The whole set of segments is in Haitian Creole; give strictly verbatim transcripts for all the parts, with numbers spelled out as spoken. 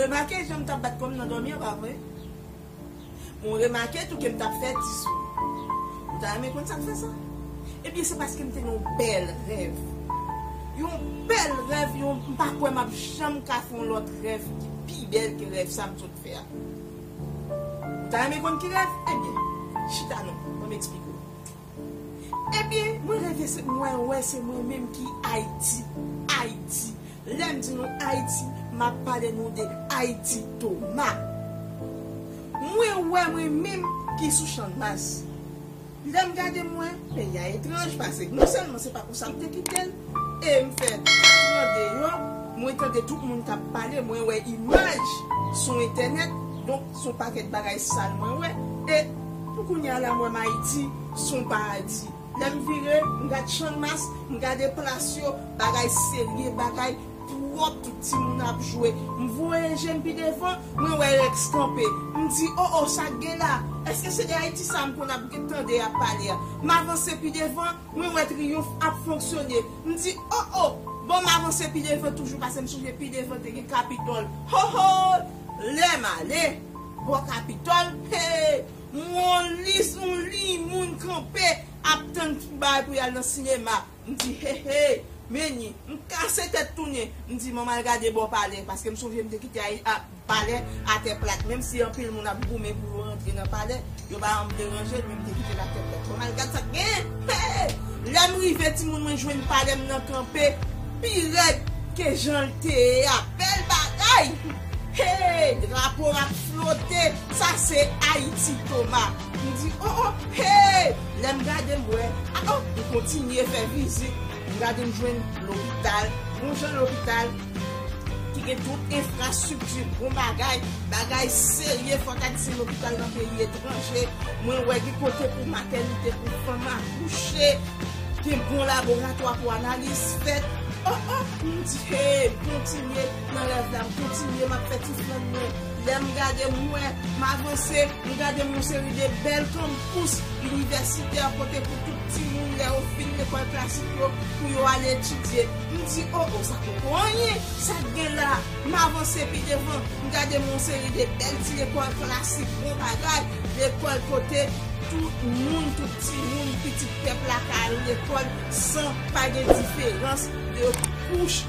Remake jan m t ap bat kò m nan dòmi an, pa vre? Mwen remake tou ke m t ap fè ti sou. Ou ta renmen konn sa k fè sa? Ebyen, se paske m te nan yon bèl rèv. Yon bèl rèv, yon, m pa kwè m ap janm ka fè yon lòt rèv ki pi bèl ke rèv sa m sot fè a. Ou ta renmen konn ki rèv? Ebyen, chita non, ban m eksplike w. Ebyen, mwen reve se, mwen wè se mwen menm ki Ayiti. Ayiti. Lè m di nou Ayiti, m ap pale nou de Ayiti Toma. Mwen wè mwen menm ki sou Channmas. Lè m gade m wè, peyi a etranj, paske non sèlman se pa konsa m te kite l, e m fè trant deyò, mwen tande tout moun k ap pale, mwen wè imaj sou entènèt, donk se yon pakèt bagay sal mwen wè. E pou kounye a la, mwen m Ayiti, se yon paradi. Lè m vire, m gad Channmas, m gade plas yo, bagay serye, bagay pwòp, tout timoun ap jwe. M voye je m pi devan, mwen wè Rex kanpe. M di, "O, o, sa k gen la? Èske se de Ayiti sa m konn ap tande y ap pale a?" M avanse pi devan, mwen wè Triyonf ap fonksyone. M di, "O, o, bon, m avanse pi devan toujou," paske m sonje pi devan te gen Kapitòl. Ho, ho! Lè m ale bò Kapitòl, he! M wè yon lis, yon liy moun kanpe ap tann pou bay pou y al nan sinema. M di, "He, he, men li." M kase tèt tounen. M di, "Bon, m al gade bò palè," paske m sonje m te kite a, a, palè atè plat. Menm si anpil moun ap goumen pou yo rantre nan palè, yo pa janm deranje l, men m te kite l atè plat. Bon, m al gad sa k genyen. He! Lè m rive, timoun, mwen jwenn palè m nan kanpe pi rèd ke jan l te ye a. Bèl bagay! Hey! Drapo m ap flote. Sa se Ayiti, Toma. M di, "O, o, hey!" Lè m gade, m wè, a, o, m kontinye fè vizit. M gade, m jwenn lopital. Yon jan lopital ki gen tout enfrastrikti, bon bagay, bagay serye, fò w ta di se lopital nan peyi etranje. Mwen wè gen kote pou matènite, pou fanm akouche, gen bon laboratwa pou analiz fèt. O, o, m di, hey, m kontinye nan rèv la, m kontinye, m ap fè ti flann mwen. Lè m gade, m wè, m avanse, m gade m yon seri de bèl kanpous inivèsitè kote pou tout timoun, lè yo fin lekòl klasik yo, pou yo al etidye. M di, "O, o, sa poko anyen, sa k gen la?" M avanse pi devan, m gade m yon seri de bèl ti lekòl klasik, bon bagay, lekòl kote tout moun, tout timoun, pitit pèp la ka al lekòl san pa gen diferans de kouch,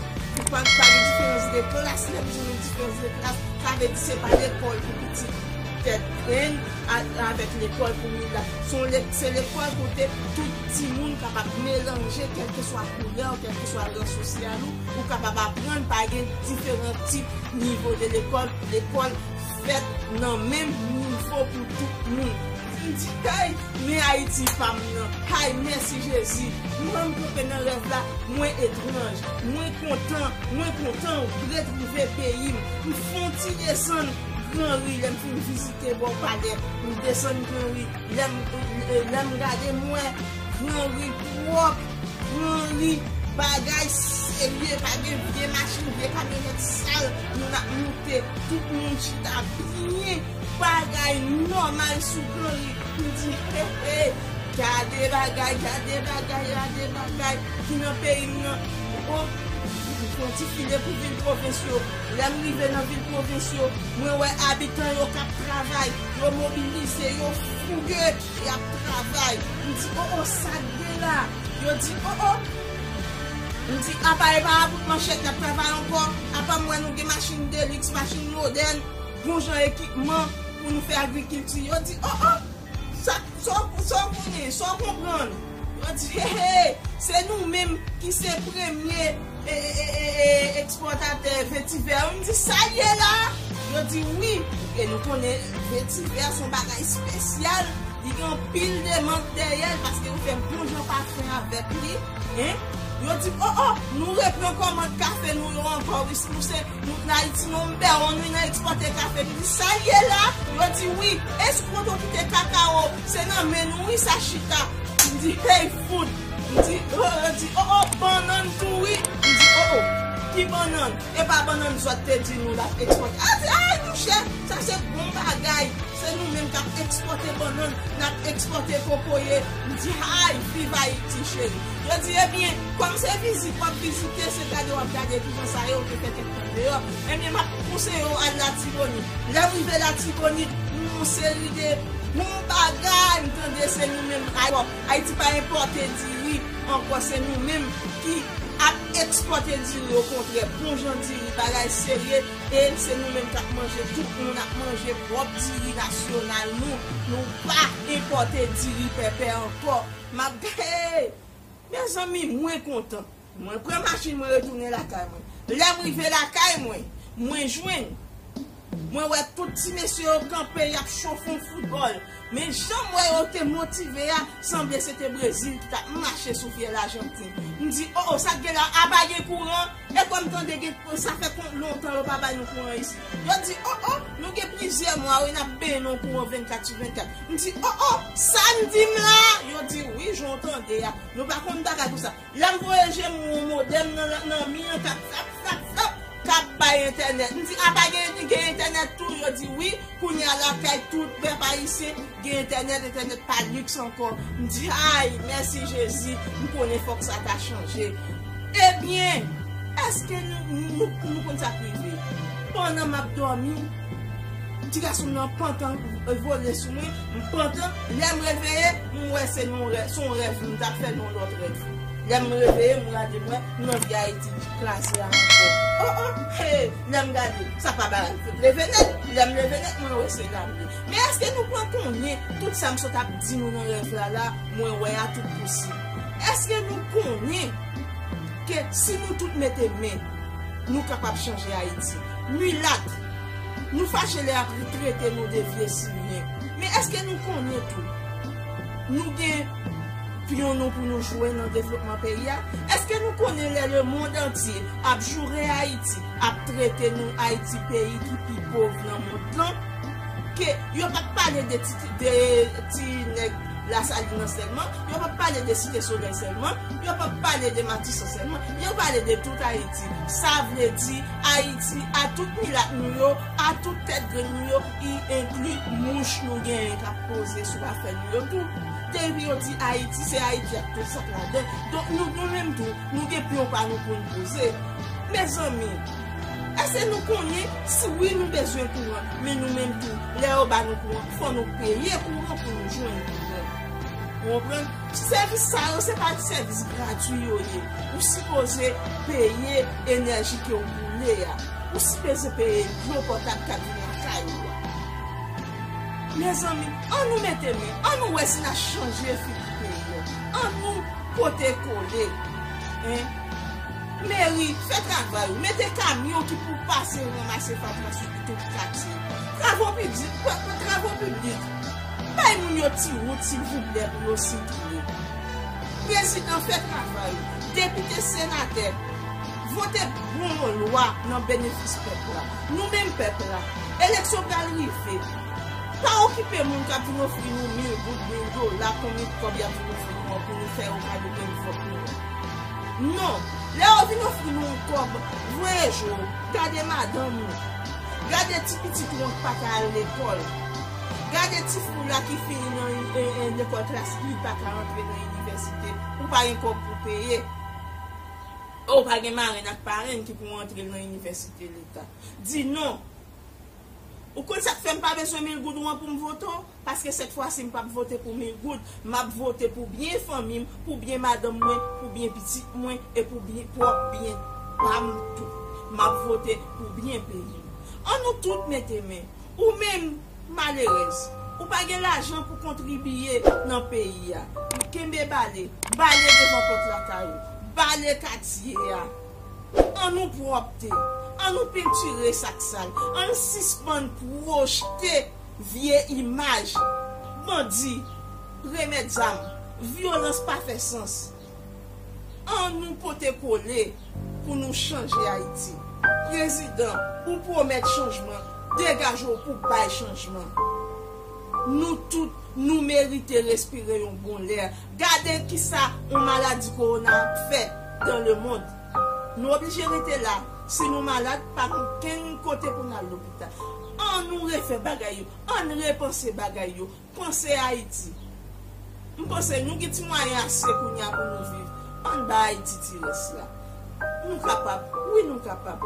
pa, pa gen diferans de klas. Lè m di nou diferans de klas, sa vle di se pa lekòl pou pitit tèt grenn a-, avèk lekòl pou milat. Se yon lek-, se lekòl kote tout timoun kapab melanje, kèlkeswa koulè w, kèlkeswa ran sosyal ou, ou kapab aprann, pa gen diferan tip nivo de lekòl, lekòl fèt nan menm nivo pou tout moun. M di, hey, men Ayiti pa m nan. Hay, mèsi Jezi. Mwen m kanpe nan rèv la, mwen etranj. Mwen kontan, mwen kontan retwouve peyi m. M fè yon ti desann Gran Ri, lè m fin vizite bò palè, m desann Gran Ri. Lè m, lè m gade, m wè Gran Ri pwòp, Gran Ri, bagay serye, pa gen vye machin, vye kamyonèt sal, moun ap moute, tout moun chita byen, bagay nòmal sou Gran Ri. M di, hey, hey, gade bagay, gade bagay, gade bagay ki nan peyi m nan. O, m fè yon ti file pou vil pwovens yo. Lè m rive nan vil pwovens yo, mwen wè abitan yo k ap travay, yo mobilize, yo fouge, y ap travay. M di, o, o, sa k gen la? Yo di, o, o. M di, apa e pa a bout manchèt y ap travay ankò? Apa m wè nou gen machin deliks, machin modèn, bon jan ekipman pou nou fè agrikilti? Yo di, o, o, sa, sa w, sa w konnen, sa w konprann? Yo di, he, he, se nou menm ki se premye e, e, e, e, e, ekspòtatè vetivè. M di, sa l ye la? Yo di, wi. E nou konnen vetivè se yon bagay espesyal. Li gen anpil demann dèyè l paske yo fè bon jan pafen avèk li. Hein? Yo di, o, o, nou repran kòmand kafe nou yo ankò, wi, nou se, nou, Ayiti, nou, m bè w, nou nan ekspòte kafe. M di, sa l ye la? Yo di, wi, eskonto ki te kakawo, se nan men nou, wi, sa chita. M di, hey, fout. M di, o, yo di, o, o, bannann tou, wi. M di, o, o, ki bannann? E pa bannann zòt te di nou l ap ekspòte? A di, ay, mouche, sa se bon bagay. Nou menm k ap ekspòte bannann, n ap ekspòte kokoye. M di, ay, viv Ayiti cheri. Yo di, ebyen, kòm se vizit w ap vizite, se gade w ap gade, kijan sa ye, ou te fè kèk tan deyò. Ebyen, m ap konseye w al Latibonit. Lè m rive Latibonit, m yon seri de bon bagay, m tande se nou menm. Ay, Ayiti pa enpòte diri ankò, se nou menm ki ap ekspòte diri, okontrè, bon jan diri, bagay serye, e se nou menm k ap manje, tout moun ap manje pwòp diri nasyonal nou, nou pa enpòte diri pèpè ankò. M ap, hey! Mezanmi, mwen kontan. Mwen pran machin, mwen retounen lakay mwen. Lè m rive lakay mwen, mwen jwenn, mwen wè tout ti mesye yo kanpe, y ap chofe yon foutbòl. Men jan m wè yo te motive a, sanble se te Brezil ki t ap mache sou fye Lajantin. M di, o, o, sa k gen la, a pa gen kouran? E kwè m tande gen, sa fè kon lontan yo pa bay nou kouran isit. Yo di, o, o, nou gen plizyè mwa, wi, n ap benyen nan kouran vennkat sou vennkat. M di, o, o, sa n di m la? Yo di, wi, jan w tande a. Nou pa konn bagay konsa. Lè m voye je m, yon modèm nan, nan, nan mi an k ap frap, frap, frap, k ap bay entènèt. M di, a pa gen, gen entènèt tou? Yo di, wi, kounye a lakay tout pèp ayisyen gen entènèt, entènèt pa liks ankò. M di, ay, mèsi Jezi, m konnen fòk sa ta chanje. Ebyen, èske nou, nou, nou konn sa k rive? Pandan m ap dòmi, ti gason m nan pantan vole sou mwen, m pantan, lè m reveye, m wè se yon rè-, se yon rèv m t ap fè, yon lòt rèv. Lè m reveye, m gade, m wè m nan vye Ayiti kraze a ankò. O, o, he, lè m gade, sa pa bagay m fout leve nèt. Lè m leve nèt, mwen wè se la m ye. Men èske nou pran konnen tout sa m sot ap di nou nan rèv la la, mwen wè a tout posib? Èske nou konnen ke si nou tout mete men, nou kapab chanje Ayiti? Milat, nou fache lè y ap trete nou de vye Siryen. Men èske nou konnen tou, nou gen pyon nou pou nou jwe nan devlopman peyi a? Èske nou konnen lè lemonn antye ap joure Ayiti, ap trete nou Ayiti peyi ki pi pòv nan mond lan, ke yo p ap pale de ti, de ti nèg Lasalin nan sèlman, yo p ap pale de Site Solèy sèlman, yo p ap pale de Matisan sèlman, yo pale de tout Ayiti. Sa vle di, Ayiti, a tout milat nou yo, a tout tèt grenn nou yo, i enkli mouch nou genyen k ap poze sou afè nou yo tou. Depi yo di Ayiti, se Ayiti ak tout sa k ladan. Donk, nou, nou menm tou, nou gen pyon pa nou pou n poze. Mezanmi, èske nou konnen si wi nou bezwen kouran, men nou menm tou, lè yo ba nou kouran, fò nou peye kouran pou nou jwenn kouran? Ou konprann? Sèvis sa yo, se pa sèvis gratwi yo ye. Ou sipoze peye enèji ke w boule a. Ou sipoze peye dlo potab k ap vin lakay ou a. Mezanmi, ann nou mete men, ann nou wè si n a chanje figi peyi a. Ann nou pote kole. Hein? Meri, fè travay ou. Mete kamyon ki pou pase ranmase fatra sou tout katye. Travo piblik, pa, pa, travo piblik. Bay moun yo ti wout, silvouplè, pou yo sikile. Prezidan, fè travay ou. Depite, senatè, vote bon lwa nan benefis pèp la. Nou menm pèp la, eleksyon pral rive. Pa okipe moun k ap vin ofri nou mil goud, mil dola, konbyen kòb y ap vin ofri nou an pou nou fè yo kado menm vòt nou an. Non, lè yo vin ofri nou yon kòb, voye je w, gade madanm ou, gade ti pitit ou an k pa ka al lekòl, gade ti fi w la ki fini nan, e, e, lekòl klas, li pa ka antre nan inivèsite, ou pa gen kòb pou peye, ou pa gen marenn ak parenn ki pou antre l nan inivèsite leta. Di non. Ou konn sa k fè m pa bezwen mil goud ou an pou m vote w? Paske sèt fwa si m p ap vote pou mil goud, m ap vote pou byen fanmi m, pou byen madanm mwen, pou byen pitit mwen, e pou byen, pwòp byen pa m tou. M ap vote pou byen peyi m. Ann nou tout mete men. Ou menm, malerèz, ou pa gen lajan pou kontribiye nan peyi a. Kenbe bale, bale devan pòt lakay ou, bale katye a. Ann nou pwòpte, ann nou pentire sa k sal, ann sispann pwojte vye imaj bandi, remèt zam, vyolans pa fè sans. Ann nou pote kole pou nou chanje Ayiti. Prezidan, ou pwomèt chanjman, degaje w pou bay chanjman. Nou tout, nou merite respire yon bon lè. Gade kisa yon maladi kowona ap fè dans le monde. Nou oblije rete la. Si nou malad, pa gen okenn kote pou n al lopital. Ann nou refè bagay yo. Ann repanse bagay yo. Panse Ayiti. M panse nou gen ti mwayen ase kounye a pou nou viv. Ann ba Ayiti ti rès la. Nou kapab. Wi, nou kapab.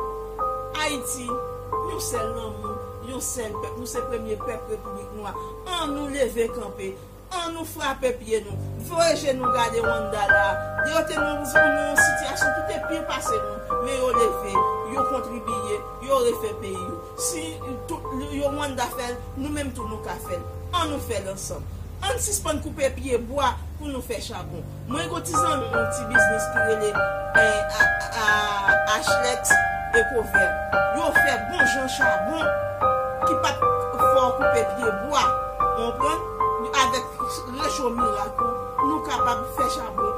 Ayiti, yon sèl lanmou, yon sèl pèp. Nou se premye pèp repiblik nou a. Ann nou leve kanpe. Ann nou frape pye nou. Voye je nou gade Rwanda la. Yo te nan yon, nan yon sitiyasyon ki te pi pase nou. Men yo leve, yo kontribiye, yo refè peyi yo. Si tout, yo Rwanda fè l, nou menm tou nou ka fè l. Ann nou fè l ansanm. Ann sispann koupe pye bwa pou nou fè chabon. Mwen gen ti zanmi, yon ti biznis ki rele eh, a- a- Ashlex Ecover. Yo fè bon jan chabon ki pa t fè w koupe pye bwa. Ou konprann? Avèk recho mirak ou, nou kapab fè chabon.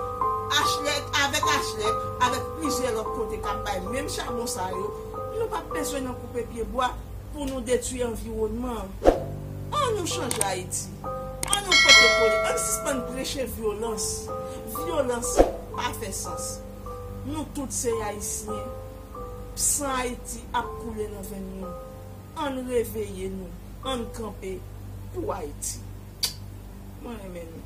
Ashlex, avèk Ashlex, avèk plizyè lòt kote k ap bay menm chabon sa yo, nou p ap bezwen nan koupe pye bwa pou nou detwi anviwònman an. Ann nou chanje Ayiti. Ann nou pote kole. Ann sispann preche vyolans. Vyolans pa fè sans. Nou tout se Ayisyen. San Ayiti ap koule nan venn nou. Ann reveye nou. Ann kanpe pou Ayiti. Mwen renmen nou.